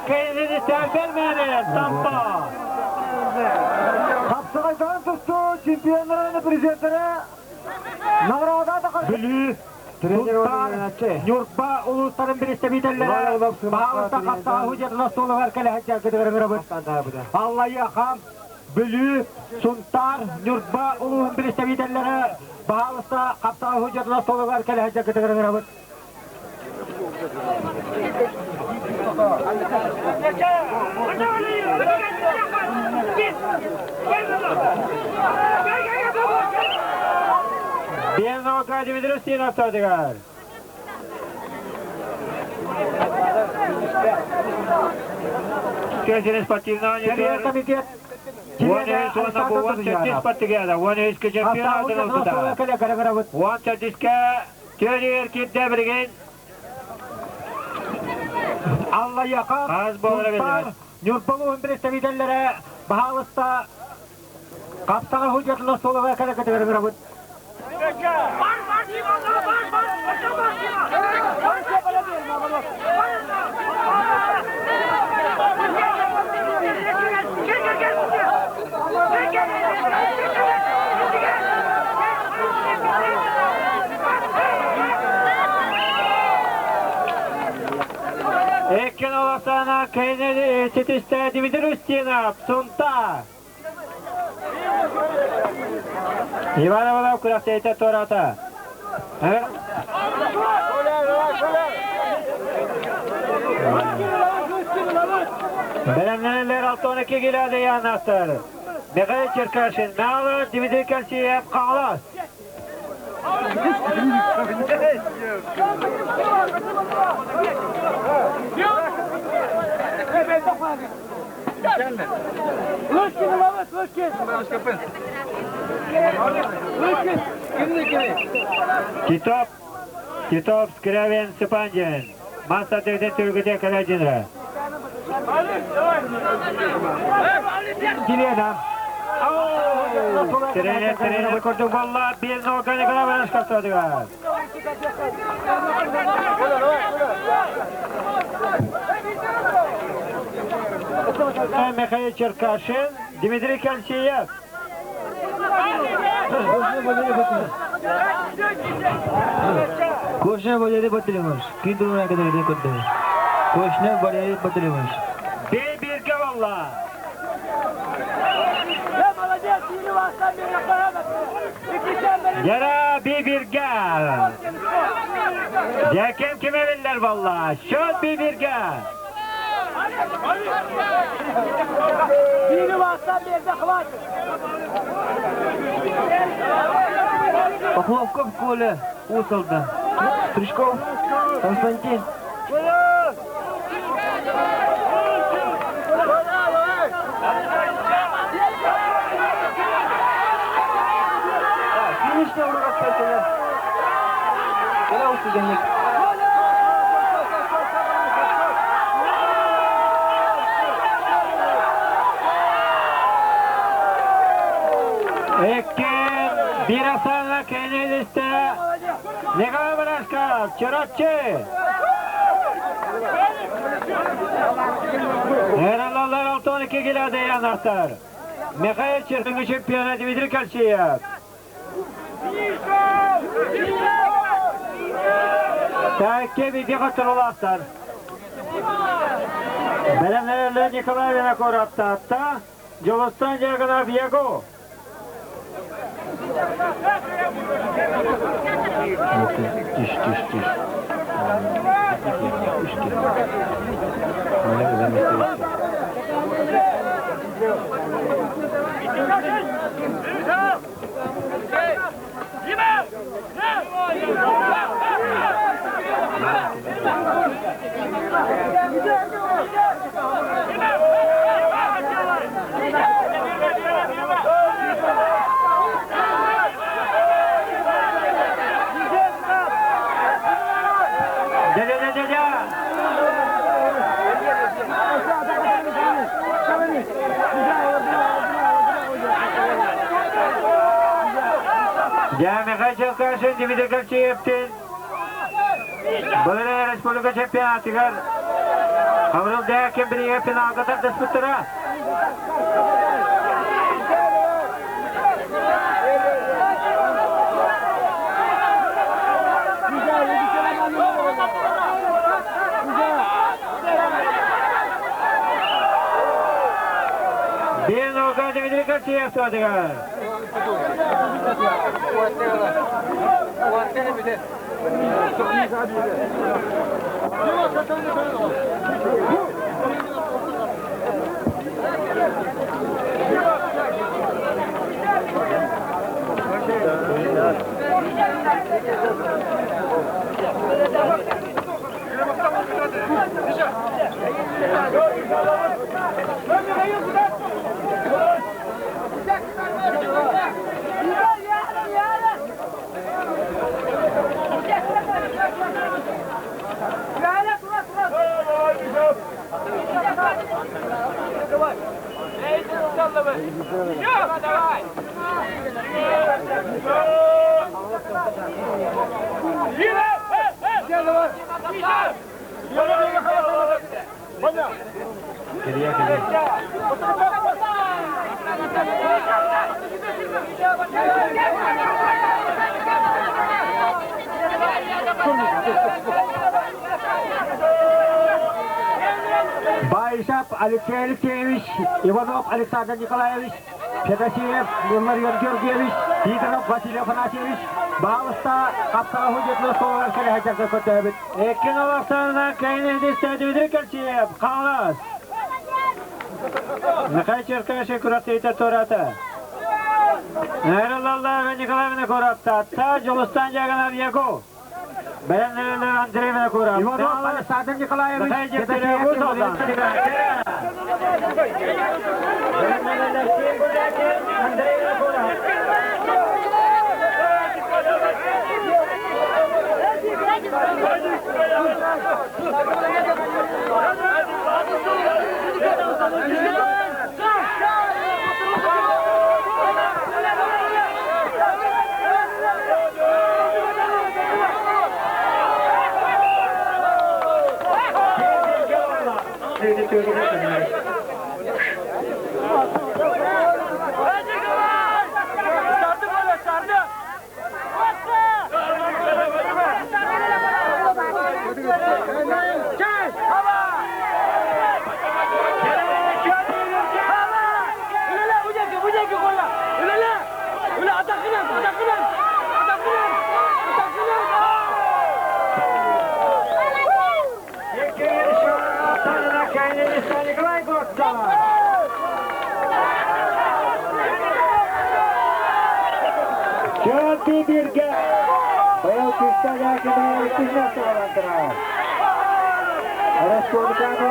кэйини тәрбермәнен Тампа. Хапсаҕайдаан тустуу чемпионнарын президенттэрэ наҕараада Бүлүү, Сунтаар, Ньурба улуустарын представителлэрэ баһаалыста хапсаҕай судьятын остуолугар кэлэ сылдьаргытыгар ыҥырабыт. Аллайыаха, Бүлүү, Сунтаар, Ньурба улууһун представителлэрэ баһаалыста хапсаҕай судьятын остуолугар кэлэ сылдьаргытыгар ыҥырабыт. Биэннока Дмитрий Устинов тотыгар. Кесин спортивного комитет Уон бу уон сэттис спартакиада, уон үскэ чемпионатын ылбыта. Уон сэттискэ Төрүөр кирдэ билигин Аллайыаха, хас буолара биллибэт. Ньурба улууһун представителлэрэ баһаалыста хапсаҕай судьятын остуолугар кэлэ кытыгар ыҥырабыт. Эккен олохсаана Кеннеди ситистэ Дмитрий Устинов, Сунта. Иван Иванов күрэхтэһиитэ туораата. Бэлэмнэнэллэр 62 килода Янастар. Михаил Черкашин, Малы, Дмитрий Кальциев, Хаҥалас. Титов, Титов, Скрябин, Сыпандин. Маса тегде түргүтэ кэлэдьинэ. Елена. Тренер, тренер курдук буолла, биир нога Николай Иванович Михаил Черкашин, Дмитрий Кальсиев. Кошня Валерий Батыревич, Киндер Кошня Валерий Батыревич. Бей бирге валла. Yara bir birge. Ya kim kime biller valla. Şöt bir birge. Пахловков Коля, Усолда. Стручков Константин. Финишная ура, Коля Усуганик. Эккен bir asana keneliste Николай Барашков, Чурапчы. Эралалар 6-12 келеді янақтар. Михаил Черкин чемпионы Дмитрий Кальчиев. Тәкке видео тұрылақтар. Бәлемнерлі Николай Винокур аттатта, Жолыстан Жагынов Яго. Тише, тише, тише. Дя-дя-дя-дя-дя! Дя Михаил Черкашин, Дмитрий Кальчиевтин. Былыры республика чемпионатыгар. Хабырыл Дээкин биригэ финалга тардыспыттара. Биэн Олга Дмитрий Кольцев суотугар. Баишев Алексей Алексеевич, Иванов Александр Николаевич, Федосеев Илларион Георгиевич, Сидоров Василий Афанасьевич, баалыста хаптаҕа судьятын остуолугар кэлэһэчэргэ көрдөһөбүт. Эккин олохтоонунан кэйнэһдистэ Дмитрий Кольцев, Хаҥалас. Михаил Черкашин күрэхтэһиитэ туораата. Нэрэлаллаева Николай Винокуровтаатта, Дьулустан Дьаганов Яков. Бэлэмнэрэлэр Андрей Винокуров. Иванов Александр Николаевич, Михаил Дегтярев Уус-Алдан. Бэлэмнэрэлэр Сергей Гулякин, Андрей Винокуров. Николай Горцев. Чөнтү бирге быйыл Күстәгә кемәр сагалантыра. Республиканы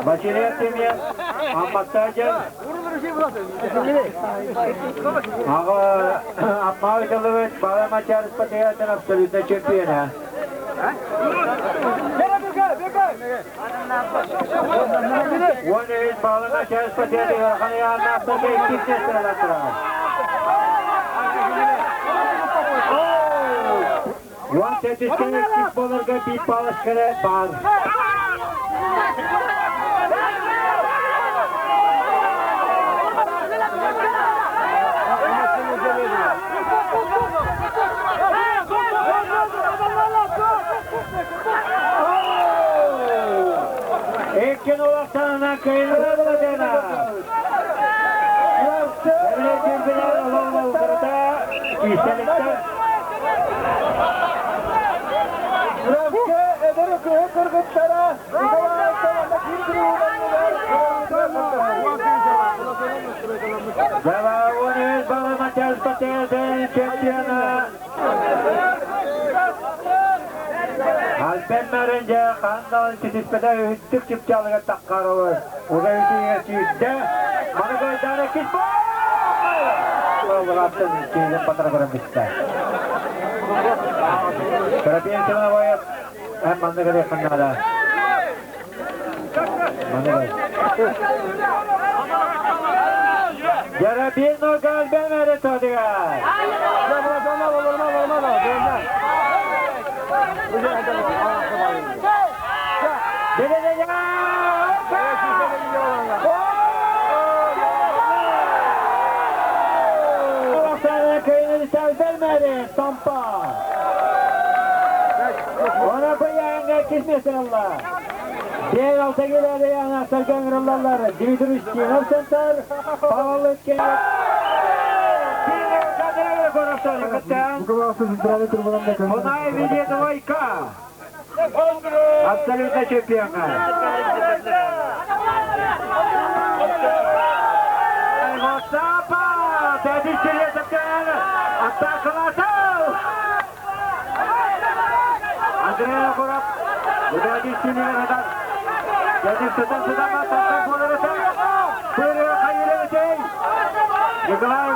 Василий Артемьев, Амматтажев, Ага, Апмау Талывет, Бала Мачарыс Патриотын абсолютно чемпиона. One is Bala Мачарыс Патриотын, Ханьян Абдулбек, Китнес One сәтіскені боларға бит балышқыры бар. Эккен олақтанына кайылы бұладена. Әміне жүрбілер олығына ұқырыта, кистеліктер. Бөлөхкө эдэр кыһы кыргыттара Николаевтар уонна киин трибунанныгар Давай, балл Матиас Патель, чемпиона. Альбен Мәренже қандалын титиспеде үттік чипчалыға таққарылы. Уда үтіге сүйді. Маны кис Олғаттын кейден батыр көрін бітті. Карапен Семеновоев әм манны керек қандада. Манны Jarabino Galbemere todiga. Тампа. Ona bu yayınga kismesin Allah. Diğer alta gelerde yana Serkan Gırıllarlar. Dimitri Stinov Center. Pavel Etken. Унай ведет двойка. Абсолютно чемпионка. Мостапа! Тәдис Атакалатау! Andrea Korap. Udadi Sinira'dan. Jadi sedang-sedang atas bola datang. Beri khayr etey. Nikolay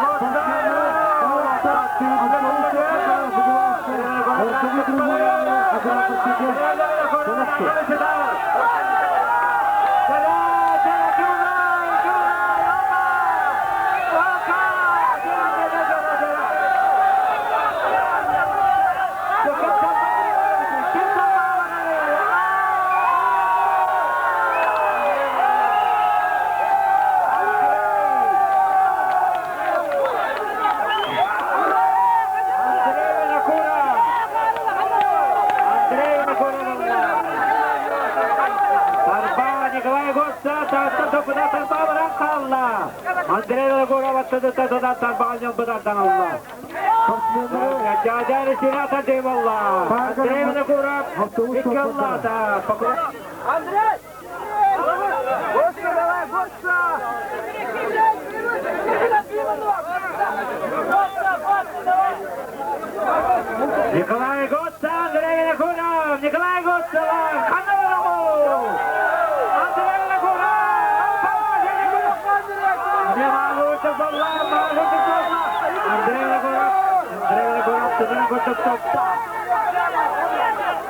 Андрей! Гоша, давай, Гоша! Николай Готца, Андрей Винокуров! Николай Готца, Ханаваров! Андрей Винокуров! Не могу, Андрей Винокуров! Андрей Винокуров,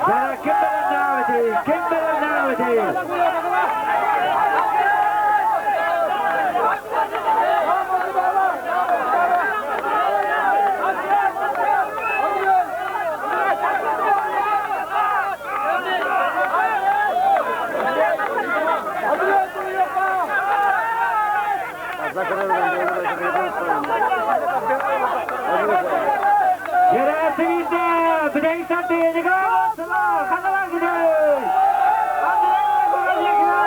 Kim bilir daveti? Kim bilir daveti? Yerasinde Bideysanti Nikolay Gotsala Kanalar gidiyor. Andrei Vinokurov yekina.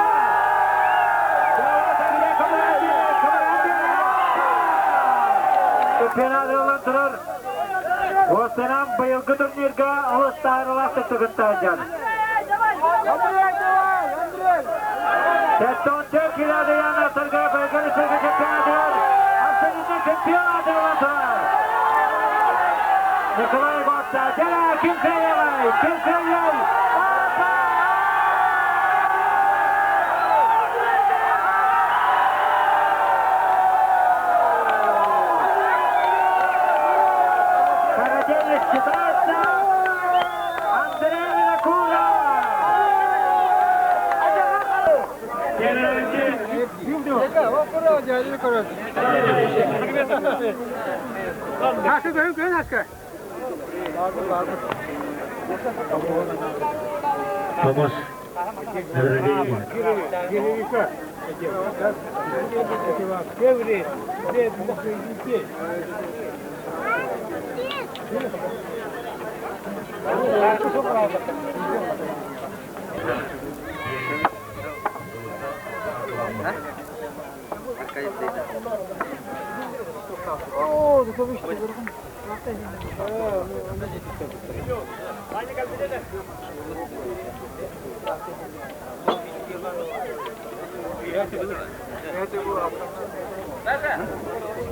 Чемпионат турар. Осынан быйылгы турнирга Алыстарыласы тугыттажан. Андрей, давай, Андрей! Теттон Türkiye'de yana Sergey Belgari Sergey чемпионат. Абсолютно чемпион турар. Николай Готца, Дела, ким кыйыбай, ким кыйыбай? Караденец считается Андрей Винокуров. Томас Награждение.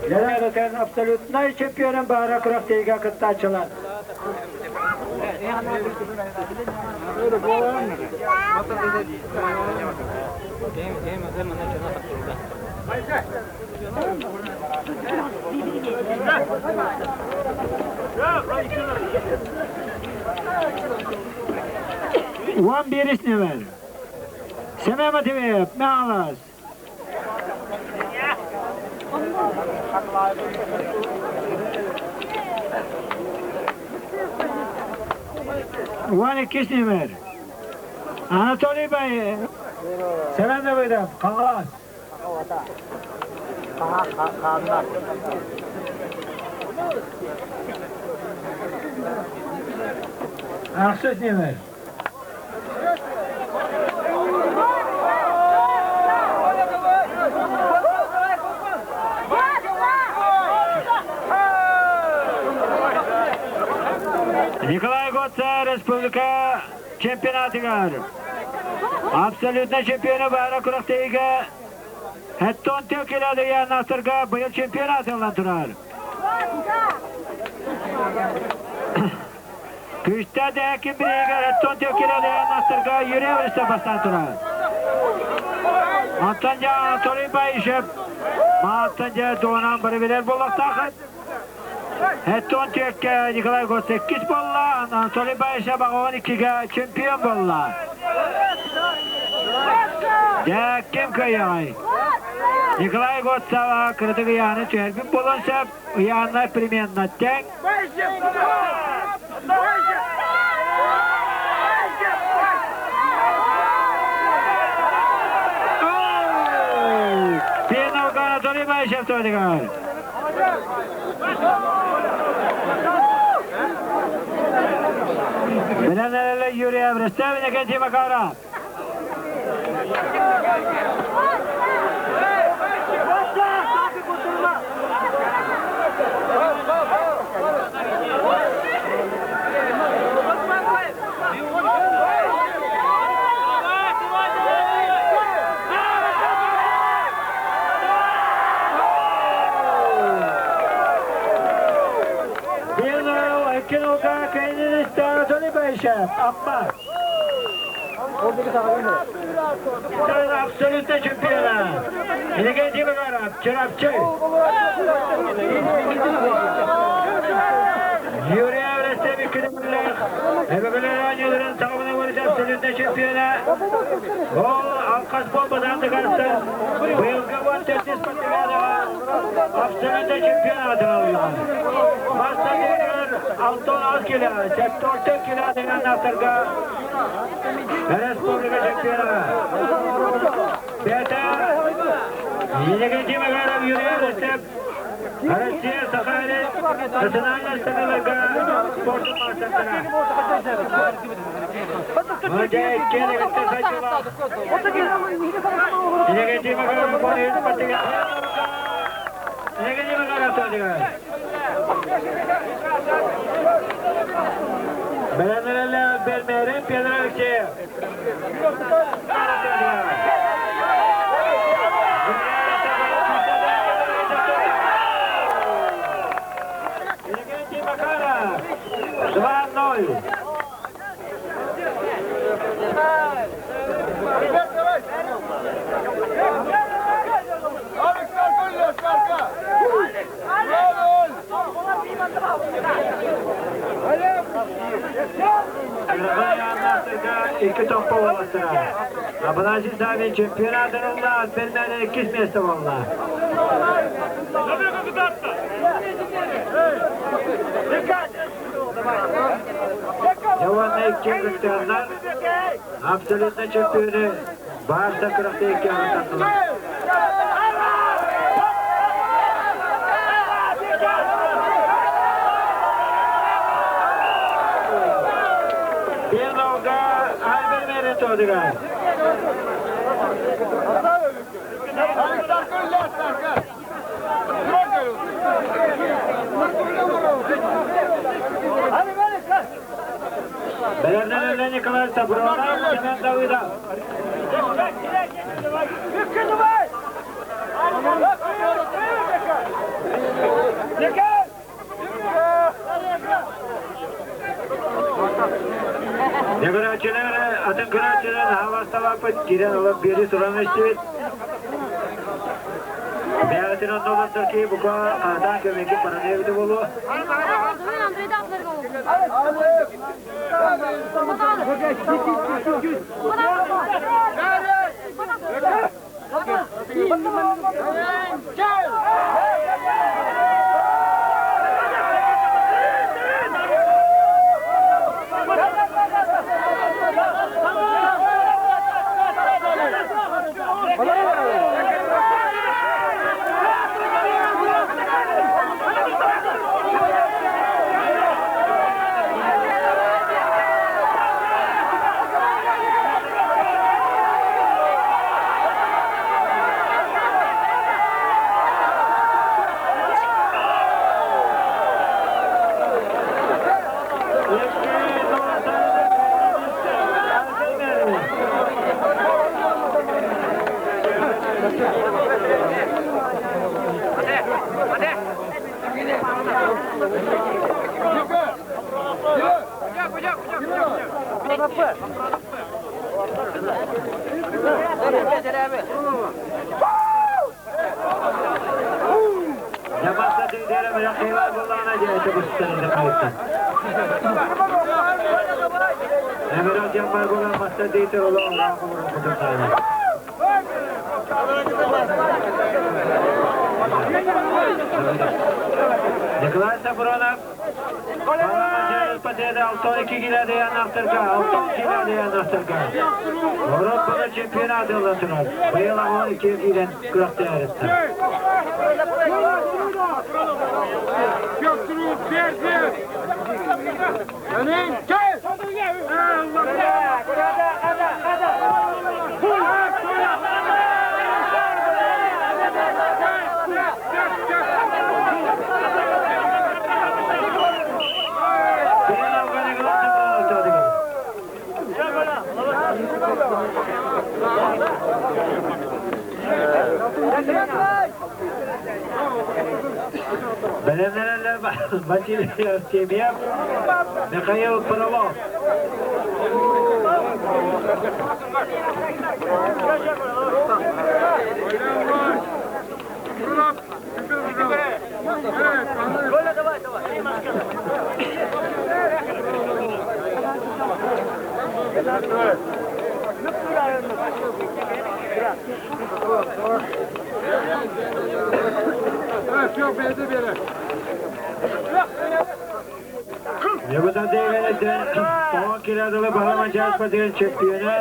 Дьэ, абсолютнай чемпионун баара күрэхтэһиигэ кыттааччылар. Уон биирис нүмер. Семен Матвеев, Мялас. Уон иккис нүмер. Анатолий Бай, Семен Давыдов, Хаҥалас. Ахсыс нүмер. Николай Гоца республика чемпионатыгар абсолютно чемпиона баара күрэхтэһиигэ Хэттон Төкелядыган Настарга быйыл чемпионат ылан турар. Күүстээх дэһэкин бириигэр Хэттон Төкелядыган Настарга Юрий Вристов бастаан турар. Онтон дьэ Анатолий Баишев мааттан дьэ туһунан бары билэр буолуохтааххыт. Хэттон түөккэ Николай Гоц иккис буолла, Анатолий Баишев аҕыһын иккигэ чемпион буолла. Дьэ, ким кыайыаҕай? Николай Гоцава кыратык ыйааны түһэрбит буолуон сөп, ыйаанна примерно тэҥ. Пеновка Анатолий Баишев туһатыгар. Билэн Юрий Абрастев Иннокентий Макаров. Аппа. Абсолютно чемпиона. Иннокентий Макаров, Чурапчы. Юрий Аврастев иккини Эбэбэлэр оонньууларын саҕабына уонна абсолютно чемпиона. Ол алқас буолбатаан дыгарсан быйылгы уон төрдүс спартакиадаҕа абсолютно чемпион аатын ылла. Мастер Алтон ал кило, сетторта кило деген автарга республика чемпиона. Бета Иннокентий Макаров, Юрий Аврастев, Россия, Сахалин, национальная становика спорта мастера. Молодец, Иннокентий Макаров, Иннокентий Макаров, Бэлэмнэрэлэ Бэрмээрин Петр Алексеев. Иннокентий Макаров, 2-0. Икки топпо буолластара. Абылай Савин чемпионатын ылла, Бэрмээрин иккис место буолла. Жауанна икки кыттыганнар абсолютно чемпионы Барса күрэхтэһииккэ ааттаннылар. Пеновга Альбер Мерин туодугар. Бэлэмнэнэллэр Николай Сабронов, Семен Давыдов. Көрөөччүлэр, атын көрөөччүлэр хааласталааппыт киирэн ылан биэри туран истибит. Бэйэтин оннолортор киһи бука хаатаан көмөкү баран эбитэ буолуо. Николай Сафронов Победа Алтон киирээдэйэн ахтарга, Алтон киирээдэйэн ахтарга. Европа чемпионаты ылатынар. Быйыл 12 киирэн күрэхтэһэриттэр. Бэлэмнэнэллэр Василий Артемьев, Михаил Фролов. Небытан дэйвэнэтэн тоҕо кирадылы баһылама чааспатыгар чемпиона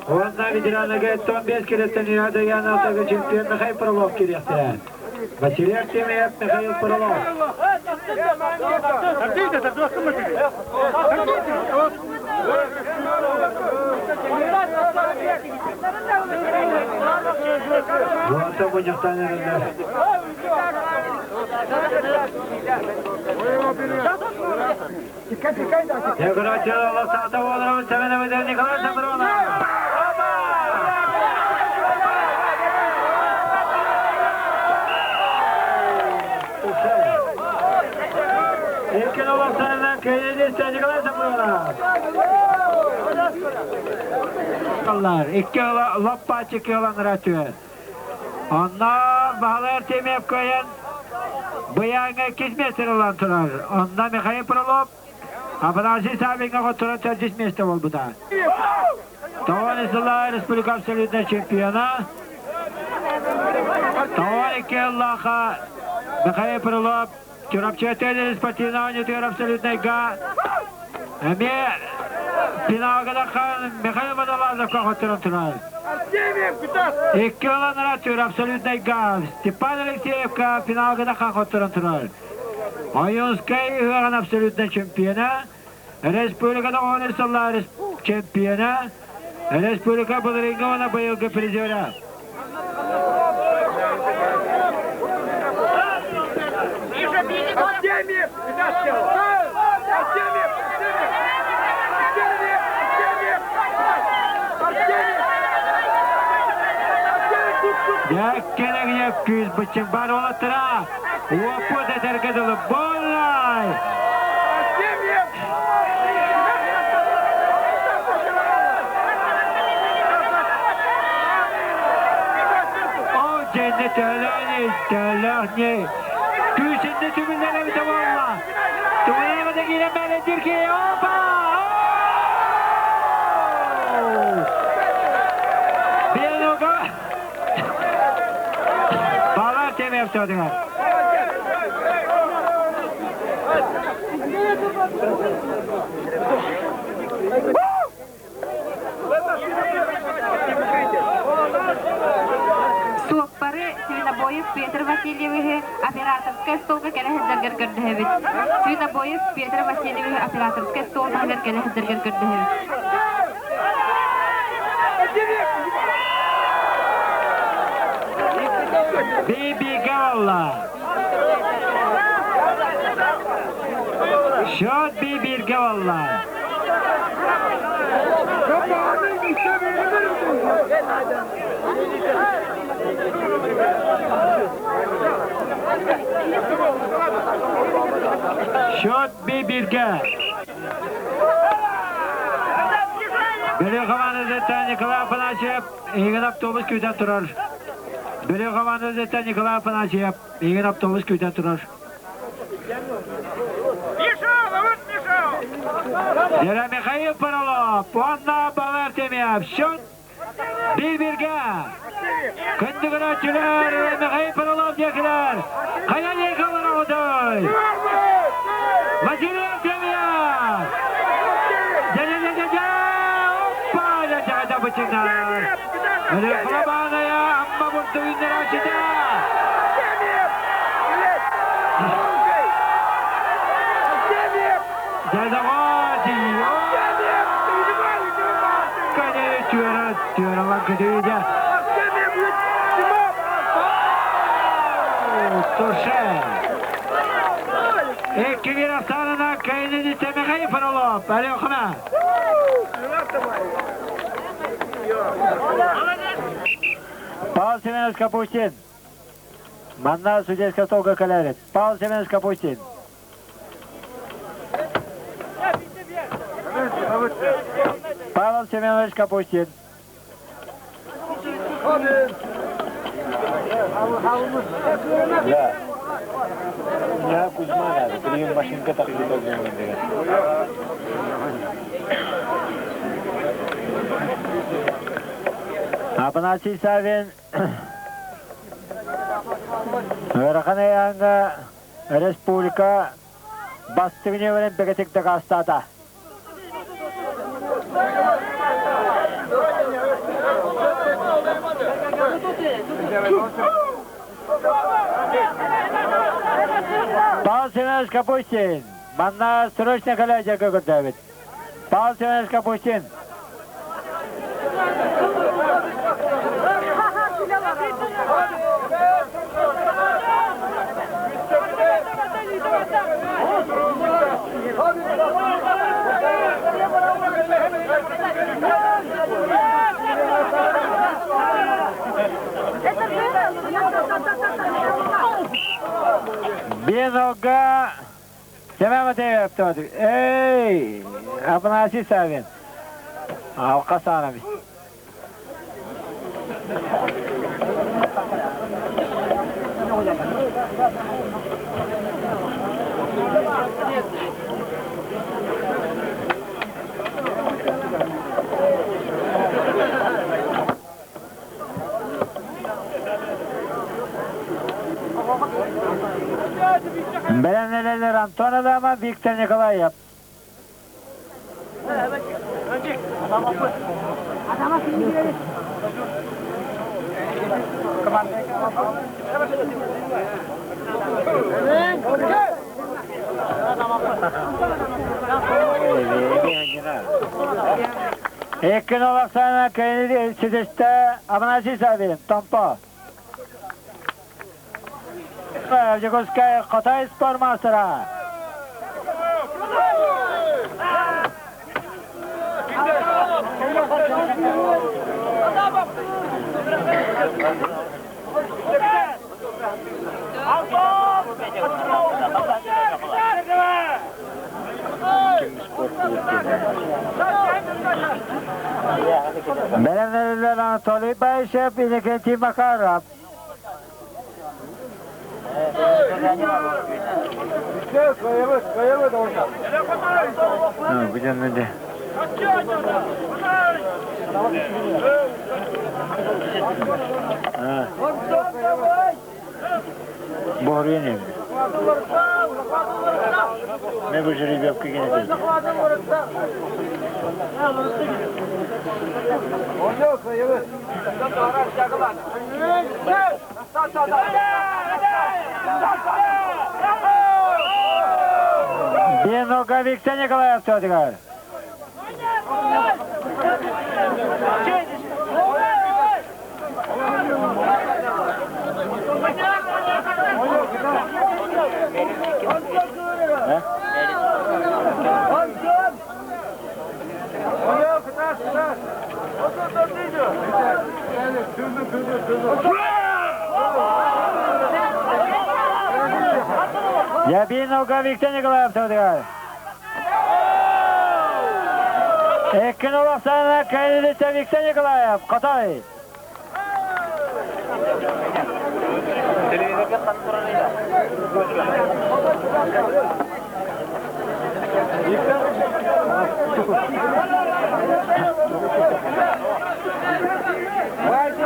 уонна ветераныга 15 килеттен Ирада Яналтага чемпион Михаил Фролов кириэхтэрэ. Василий Артемьев, Михаил Фролов. Буонта мунньахтаан эрэллэр. Егорача Саата Волоров, Семен Николай Сабронов. Эркен олохтарынан кыайыылыста Николай Сабронов. Икки лаппааччы кыалан ырааччы. Онно Баһылай Артемьев кыайан Быйааҥҥа иккис миэстэни ылан турар. Онно Михаил Фролов Афанасий Савиҥҥа хотторон төрдүс миэстэ буолбута. Тоҕон сыла республика абсолютнай чемпиона. Тоҕон икки ыллааха Михаил Фролов Чурапчы спортивнай оонньуутугар абсолютнайга эмиэ финалга таххан Михаил Водолазовка хотторон турар. Икки ылан Чур абсолютнайга Степан Алексеевка финалга таххан хотторон турар. Ойуунскай ыһыаҕын абсолютнай чемпиона, республикада оонньуур сыллар чемпиона, республика былырыыҥҥы уонна быйылгы призера. Дьэккэлэгийэ күүс быччыҥ бар уолаттара уоппут этэргэ дылы буоллай! Ол дьэннэ төлөөнүй, төлөөхнүй. Күүсүннэ түмүллэр эбитэ буолла. Түмүллэр киирэн бэлэтир ки, опа! Биенуга Балар темеп södüler. Суоппары Свинобоев Петр Васильевиһы операторскай столга кэлэ сылдьаргар көрдөһөбүт. Свинобоев Петр Васильевиһы операторскай стол таһыгар кэлэ сылдьаргар көрдөһөбүт. Биби Гавалла. Счет Биби Гавалла. Счет Бибирге. Бөлүү командасыттан Николай Афанасьев игин автобус күүтэн турар. Бөлүү командасыттан Николай Афанасьев игин автобус күүтэн турар. Дера Михаил Паролов, уонна Балар Темиев. Счет bir-birге. Күндү көрөөччүлэр Михаил Паролов диэкилэр. Хайа диэки олороҕутуй? Василий Артемьев! Дьэ-дьэ-дьэ-дьэ! Оппа! Дьэ-дьэ бычынар! Рекламаная Амма бурдугуннарааччыта! Дьэ-доҕоор, Түөрэ, түөрэ көтүүдэ. Туше. Икки Астанына Кайнини Темихай Фролов. Алехна. Павел Семенович Капустин. Манна судейская столка калярит. Павел Семенович Капустин. Павел Семенович Капустин. Да. Я Кузьма надо, прием машинка так не Апанасий Савин Ыарахан ыйааҥҥа республика бастыҥ ньүөмэрин бигэтик дакаастаата. Павел Семенович Капустин, манна срочно кэлээдьэргэ көрдөөбүт. Павел Семенович Капустин. Бенога Семен Матвеев Эй, Афанасий Савин. Алқа Санович. Бэлэмнэнэллэр Антон Адама, Виктор Николаев. Икки Оксана Кеннеди ситистэ Афанасий Савин, Томпо. Дьокуускай Хотой спортмастера. Бэлэмнэрилэр Анатолий Баишев, Иннокентий Макаров. Боруйан Ne bu жеребьевка кенетен. Биенога Виктор Николаев тотыгар. Ябинова Виктор Николаев тотыгар. Эккин Олохсана Кайнилица Виктор Николаев, Хотой.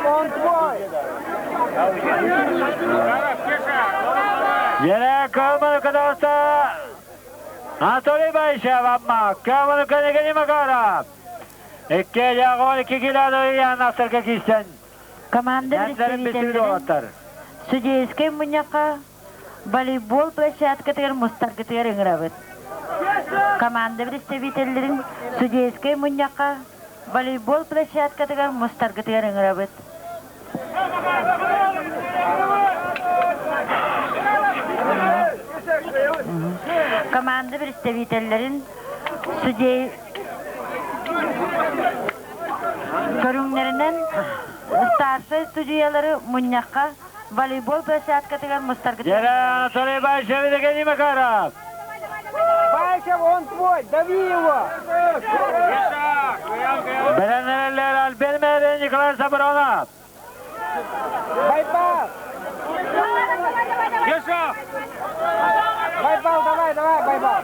Он твой! Yine Kalmalı Kadasta Анатолий Баишев Амма, Калманы Канегени Макаров. Икки Ягон 2 килоны Янастырга кийсен. Команда Яннарын битирди представителлэрин оттар. судейскай мунньахха волейбол площадкатыгар мустаргытыгар ыҥырабыт. Команда представителлэрин судейскай мунньахха волейбол площадкатыгар мустаргытыгар ыҥырабыт. Команда представителлэрин судей көрүҥнэринэн старшай судьуйалары мунньахха волейбол площадкатыгар мустаргытыгар Yine Анатолий Баишев Евгений Макаров. Баишев, он твой! Дави его! Belenlerler Alper Mehri Nikolay Sabronov. Байбал! Байбал, давай, давай, Байбал!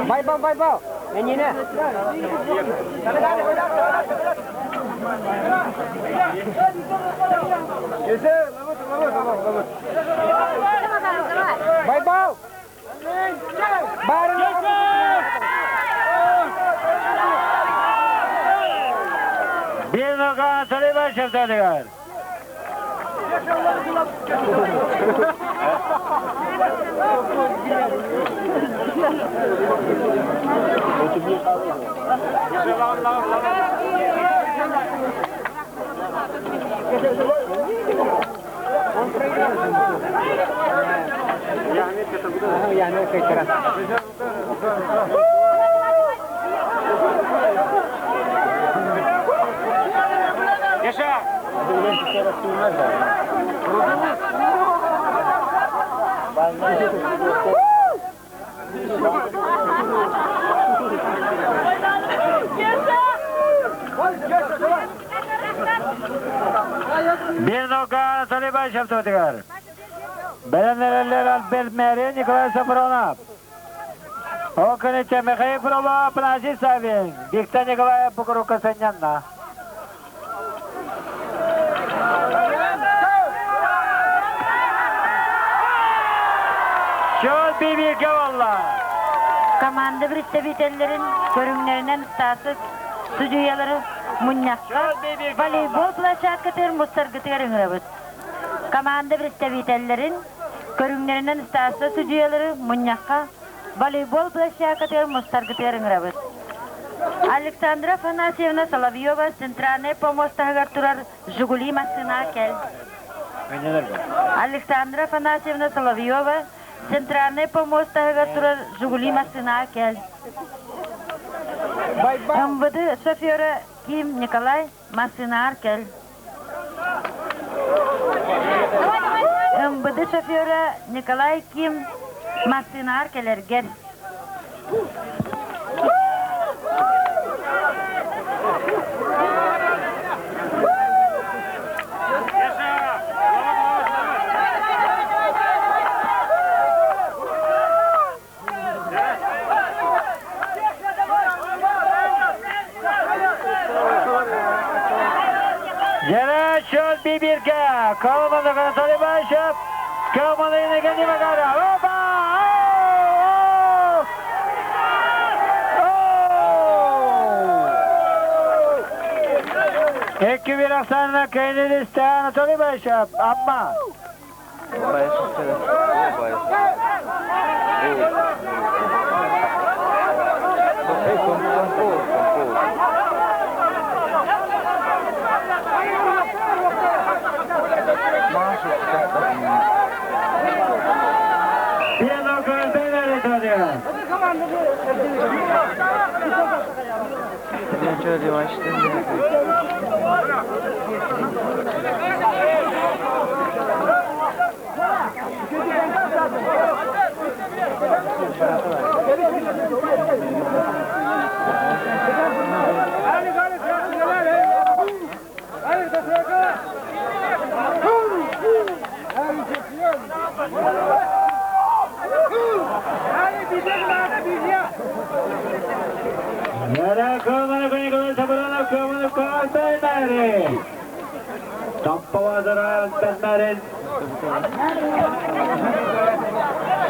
Байбал, Байбал! Не, не. Байбал! Барин! Bir nokta Anatoly Bayshev dediler. Bir nokta Anatoly Bayshev dediler. Belenlerler Alper Mehri Nikolay Sabronov. Оконече Михаил Фролов, Афанасий Савин, Виктор Николаев Букурука Санянна. Счет bir valla. Команда представителлэрин көрүҥнэринэн статус судьуйалары мунньахха волейбол площадкатыгар мустаргытыгар ыҥырабыт. Команда представителлэрин көрүҥнэринэн статус судьуйалары мунньахха волейбол площадкатыгар мустаргытыгар ыҥырабыт. Александра Афанасьевна Соловьева центральный помост таһыгар турар «Жигули» массыына кэл. Александра Афанасьевна Соловьева центральный помост таһыгар турар «Жигули» массыына кэл. Байбал! МВД шофера Ким Николай массыынаар кэл. Николай Ким массыынаар кэлэргэр. Дьэрэ чөл бибиргэ Калманы Анатолий Баишев Калманы Евгений Макаров. Опа! Икки bir ахсаанына кыайынылысты Анатолий Баишев. Амма.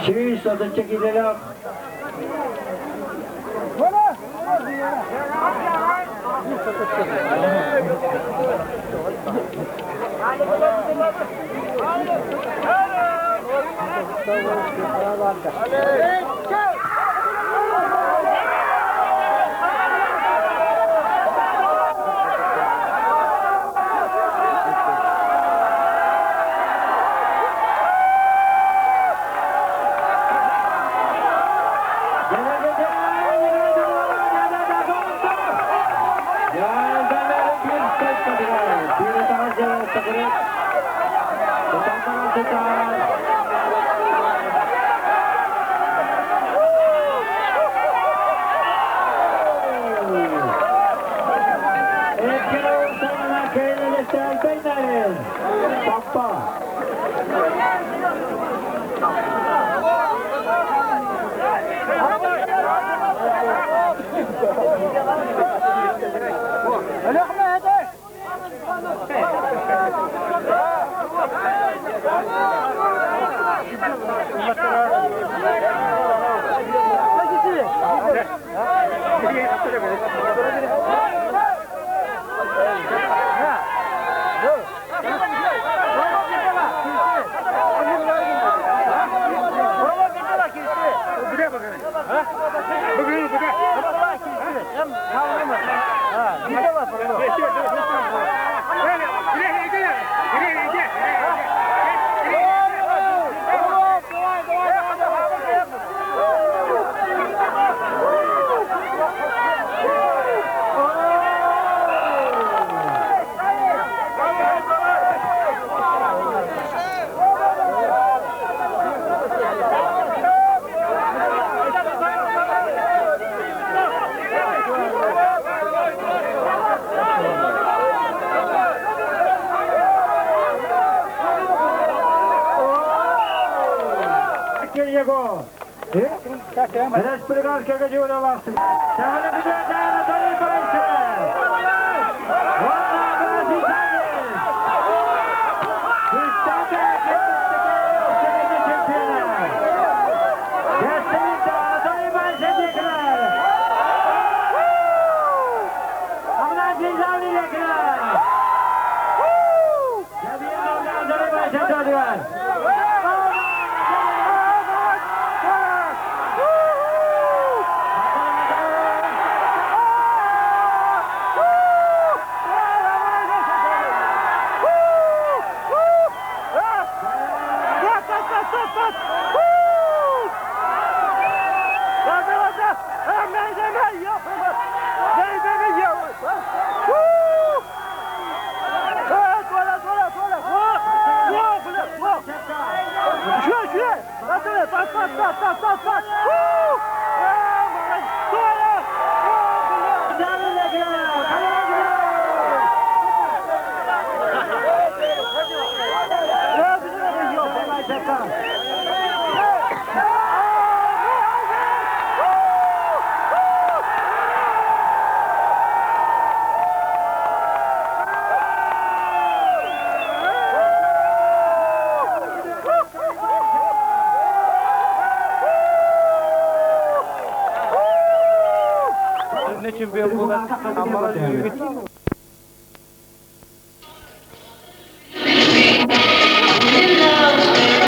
Сүүс отучча киилэлээх Республиканская жуулалаахтын. Саханы бүдөөтэ Анатолий Баишев. Уонна Афанасий Савин. Үстээте чемпиона. Дестибитте Анатолий Баишев диэкилэр. Афанасий Савин диэкилэр. Дьэбиэн Анатолий Баишев додугар. Чемпион буолар Аммалар бүгүн.